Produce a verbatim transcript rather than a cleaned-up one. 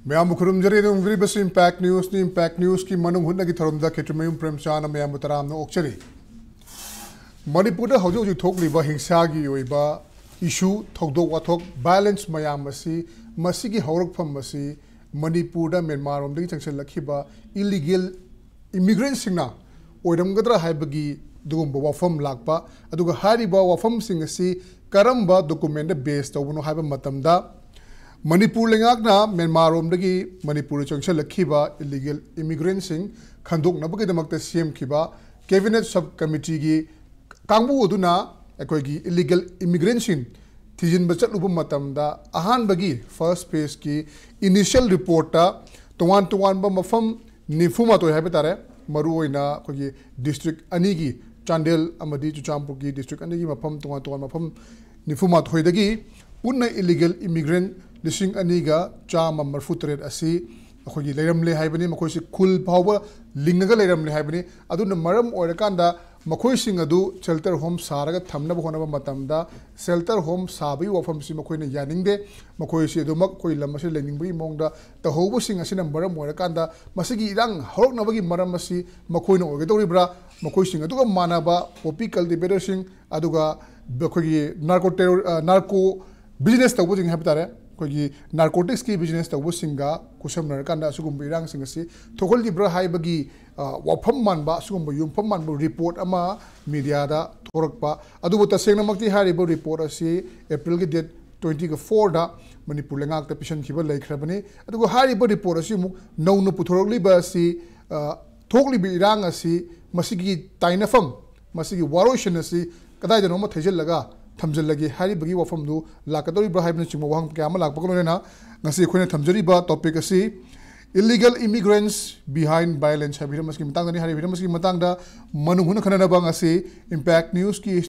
ꯃꯌꯥꯝꯕꯨ ꯈꯨꯔꯨꯝꯖꯔꯤ꯫ ꯑꯗꯨꯝ ꯎꯕꯤꯔꯤꯕꯁꯤ impact ꯅ꯭ꯌꯨꯁꯅꯤ꯫ Impact ꯅ꯭ꯌꯨꯁꯀꯤ ꯃꯅꯨꯡ ꯍꯨꯠꯅꯒꯤ ꯊꯧꯔꯝꯗ ꯈꯦꯇ꯭ꯔꯤꯃꯌꯨꯝ ꯄ꯭ꯔꯦꯝꯆꯥꯟꯅ ꯃꯌꯥꯝꯕꯨ ꯇꯔꯥꯝꯅ ꯑꯣꯛꯆꯔꯤ꯫ ꯃꯅꯤꯄꯨꯔꯗ ꯍꯧꯖꯤꯛ ꯍꯧꯖꯤꯛ ꯊꯣꯛꯂꯤꯕ ꯍꯤꯡꯁꯥꯒꯤ ꯑꯣꯏꯕ ꯏꯁꯨ, ꯊꯧꯗꯣꯛ ꯋꯥꯊꯣꯛ, ꯚꯥꯏꯑꯣꯂꯦꯟꯁ ꯃꯌꯥꯝ ꯑꯁꯤ, ꯃꯁꯤꯒꯤ ꯍꯧꯔꯛꯐꯝ ꯑꯁꯤ ꯃꯅꯤꯄꯨꯔꯗ ꯃ꯭ꯌꯥꯟꯃꯥꯔꯔꯣꯝꯗꯒꯤ ꯆꯪꯁꯤꯜꯂꯛꯈꯤꯕ ꯏꯂꯤꯒꯦꯜ ꯏꯃꯤꯒ꯭ꯔꯦꯟꯁꯤꯡꯅ ꯑꯣꯏꯔꯝꯒꯗ꯭ꯔꯥ ꯍꯥꯏꯕꯒꯤ ꯑꯗꯨꯒꯨꯝꯕ ꯋꯥꯐꯝ ꯂꯥꯛꯄ, ꯑꯗꯨꯒ ꯍꯥꯏꯔꯤꯕ ꯋꯥꯐꯝꯁꯤꯡ ꯑꯁꯤ ꯀꯔꯝꯕ ꯗꯣꯀꯨꯃꯦꯟꯗ ꯕꯦꯁ ꯇꯧꯕꯅꯣ ꯍꯥꯏꯕ ꯃꯇꯝꯗ, ꯃꯅꯤꯄꯨꯔ ꯂꯩꯉꯥꯛꯅ ꯃ꯭ꯌꯥꯟꯃꯥꯔꯔꯣꯝꯗꯒꯤ ꯃꯅꯤꯄꯨꯔꯗ ꯆꯪꯁꯤꯜꯂꯛꯈꯤꯕ ꯏꯂꯤꯒꯦꯜ ꯏꯃꯤꯒ꯭ꯔꯦꯟꯁꯤꯡ ꯈꯟꯗꯣꯛꯅꯕꯒꯤꯗꯃꯛꯇ ꯁꯦꯝꯈꯤꯕ ꯀꯦꯕꯤꯅꯦꯠ ꯁꯕ ꯀꯃꯤꯇꯤꯒꯤ ꯀꯥꯡꯕꯨ ꯑꯗꯨꯅ ꯑꯩꯈꯣꯏꯒꯤ ꯏꯂꯤꯒꯦꯜ ꯏꯃꯤꯒ꯭ꯔꯦꯟꯁꯤꯡ ꯊꯤꯖꯤꯟꯕ ꯆꯠꯂꯨꯕ ꯃꯇꯝꯗ, ꯑꯍꯥꯟꯕꯒꯤ ꯐꯥꯔꯁ ꯐꯦꯁꯀꯤ ꯏꯅꯤꯁꯤꯌꯦꯜ ꯔꯤꯄꯣꯔꯠꯇ ꯇꯣꯉꯥꯟ ꯇꯣꯉꯥꯟꯕ ꯃꯐꯝ ꯅꯤꯐꯨ ꯃꯥꯊꯣꯏ ꯍꯥꯏꯕ ꯇꯥꯔꯦ, ꯃꯔꯨꯑꯣꯏꯅ ꯑꯩꯈꯣꯏꯒꯤ ꯗꯤꯁꯇ꯭ꯔꯤꯛ ꯑꯅꯤꯒꯤ, ꯆꯥꯟꯗꯦꯜ ꯑꯃꯗꯤ ꯆꯨꯔꯆꯥꯟꯄꯨꯔꯒꯤ ꯗꯤꯁꯇ꯭ꯔꯤꯛ ꯑꯅꯤꯒꯤ ꯃꯐꯝ ꯇꯣꯉꯥꯟ ꯇꯣꯉꯥꯟꯕ ꯃꯐꯝ ꯅꯤꯐꯨ ꯃꯥꯊꯣꯏꯗꯒꯤ ꯄꯨꯟꯅ ꯏꯂꯤꯒꯦꯜ ꯏꯃꯤꯒ꯭ꯔꯦꯟ ꯂꯤꯁꯤꯡ ꯑꯅꯤꯒ ꯆꯥꯝꯃ ꯃꯔꯤꯐꯨ ꯇꯔꯦꯠ ꯑꯁꯤ ꯑꯩꯈꯣꯏꯒꯤ ꯂꯩꯔꯝꯂꯦ ꯍꯥꯏꯕꯅꯤ꯫ ꯃꯈꯣꯏꯁꯤ ꯈꯨꯜ ꯐꯥꯎꯕ ꯂꯤꯡꯉꯒ ꯂꯩꯔꯝꯂꯦ ꯍꯥꯏꯕꯅꯤ꯫ ꯑꯗꯨꯅ ꯃꯔꯝ ꯑꯣꯏꯔꯀꯥꯟꯗ ꯃꯈꯣꯏꯁꯤꯡ ꯑꯗꯨ ꯁꯦꯜꯇꯔ ꯍꯣꯝ ꯁꯥꯔꯒ ꯊꯝꯅꯕ ꯍꯣꯠꯅꯕ ꯃꯇꯝꯗ, ꯁꯦꯜꯇꯔ ꯍꯣꯝ ꯁꯥꯕꯒꯤ ꯋꯥꯐꯝꯁꯤ ꯃꯈꯣꯏꯅ ꯌꯥꯅꯤꯡꯗꯦ꯫ ꯃꯈꯣꯏꯁꯤ ꯑꯗꯨꯃꯛ ꯑꯩꯈꯣꯏ ꯂꯝ ꯑꯁꯤꯗ ꯂꯩꯅꯤꯡꯕꯒꯤ ꯃꯑꯣꯡꯗ ꯇꯧꯍꯧꯕꯁꯤꯡ ꯑꯁꯤꯅ ꯃꯔꯝ ꯑꯣꯏꯔꯀꯥꯟꯗ, ꯃꯁꯤꯒꯤ ꯏꯔꯥꯡ ꯍꯧꯔꯛꯅꯕꯒꯤ ꯃꯔꯝ ꯑꯁꯤ ꯃꯈꯣꯏꯅ ꯑꯣꯏꯒꯗꯧꯔꯤꯕ꯭ꯔꯥ? ꯃꯈꯣꯏꯁꯤꯡ ꯑꯗꯨꯒ ꯃꯥꯟꯅꯕ ꯄꯣꯄꯤ ꯀꯜꯇꯤꯚꯦꯇꯔꯁꯤꯡ, ꯑꯗꯨꯒ ꯑꯩꯈꯣꯏꯒꯤ ꯅꯥꯔꯀꯣ ꯇꯦꯔꯣ-, ꯑ, ꯅꯥꯔꯀꯣ ꯕꯤꯖꯤꯅꯦꯁ ꯇꯧꯕꯁꯤꯡ ꯍꯥꯏꯕ ꯇꯥꯔꯦ, ꯑꯩꯈꯣꯏꯒꯤ ꯅꯥꯔꯀꯣꯇꯤꯛꯁꯀꯤ ꯕꯤꯖꯤꯅꯦꯁ ꯇꯧꯕꯁꯤꯡꯒ ꯈꯨꯠꯁꯝꯅꯔꯀꯥꯟꯗ ꯑꯁꯤꯒꯨꯝꯕ ꯏꯔꯥꯡꯁꯤꯡ ꯑꯁꯤ ꯊꯣꯛꯍꯜꯂꯤꯕ꯭ꯔꯥ ꯍꯥꯏꯕꯒꯤ, ꯑ, ꯋꯥꯐꯝ ꯃꯥꯟꯕ, ꯑꯁꯤꯒꯨꯝꯕ ꯌꯨꯝꯐꯝ ꯃꯥꯟꯕ ꯔꯤꯄꯣꯔꯠ ꯑꯃ ꯃꯤꯗꯤꯌꯥꯗ ꯊꯣꯔꯛꯄ꯫ ꯑꯗꯨꯕꯨ ꯇꯁꯦꯡꯅꯃꯛꯇꯤ ꯍꯥꯏꯔꯤꯕ ꯔꯤꯄꯣꯔꯠ ꯑꯁꯤ ꯑꯦꯄ꯭ꯔꯤꯜꯒꯤ ꯗꯦꯠ ꯇ꯭ꯋꯦꯟꯇꯤꯒ ꯐꯣꯔꯗ ꯃꯅꯤꯄꯨꯔ ꯂꯩꯉꯥꯛꯇ ꯄꯤꯁꯤꯟꯈꯤꯕ ꯂꯩꯈ꯭ꯔꯕꯅꯤ꯫ ꯑꯗꯨꯒ ꯍꯥꯏꯔꯤꯕ ꯔꯤꯄꯣꯔꯠ ꯑꯁꯤ ꯑꯃꯨꯛ ꯅꯧꯅ ꯄꯨꯊꯣꯔꯛꯂꯤꯕ ꯑꯁꯤ, ꯑ, ꯊꯣꯛꯂꯤꯕ ꯏꯔꯥꯡ ꯑꯁꯤ, ꯃꯁꯤꯒꯤ ꯇꯥꯏꯅꯐꯝ, ꯃꯁꯤꯒꯤ ꯋꯥꯔꯣꯏꯁꯤꯟ ꯑꯁꯤ ꯀꯗꯥꯏꯗꯅꯣ ꯑꯃ ꯊꯩꯖꯤꯜꯂꯒ ꯊꯝꯖꯤꯜꯂꯒꯦ ꯍꯥꯏꯔꯤꯕꯒꯤ ꯋꯥꯐꯝꯗꯨ ꯂꯥꯛꯀꯗꯧꯔꯤꯕ꯭ꯔꯥ ꯍꯥꯏꯕꯅꯆꯤꯡꯕ ꯋꯥꯍꯪ ꯀꯌꯥ ꯑꯃ ꯂꯥꯛꯄꯒ ꯂꯣꯏꯅꯅ, ꯉꯁꯤ ꯑꯩꯈꯣꯏꯅ ꯊꯝꯖꯔꯤꯕ ꯇꯣꯄꯤꯛ ꯑꯁꯤ Illegal Immigrants Behind Violence ꯍꯥꯏꯕ ꯍꯤꯔꯝ ꯑꯁꯤꯒꯤ ꯃꯇꯥꯡꯗꯅꯤ꯫ ꯍꯥꯏꯔꯤꯕ ꯍꯤꯔꯝ ꯑꯁꯤꯒꯤ ꯃꯇꯥꯡꯗ ꯃꯅꯨꯡ ꯍꯨꯠꯅ ꯈꯟꯅꯅꯕ ꯉꯁꯤ ꯏꯝꯄꯦꯛ ꯅ꯭ꯌꯨꯁꯀꯤ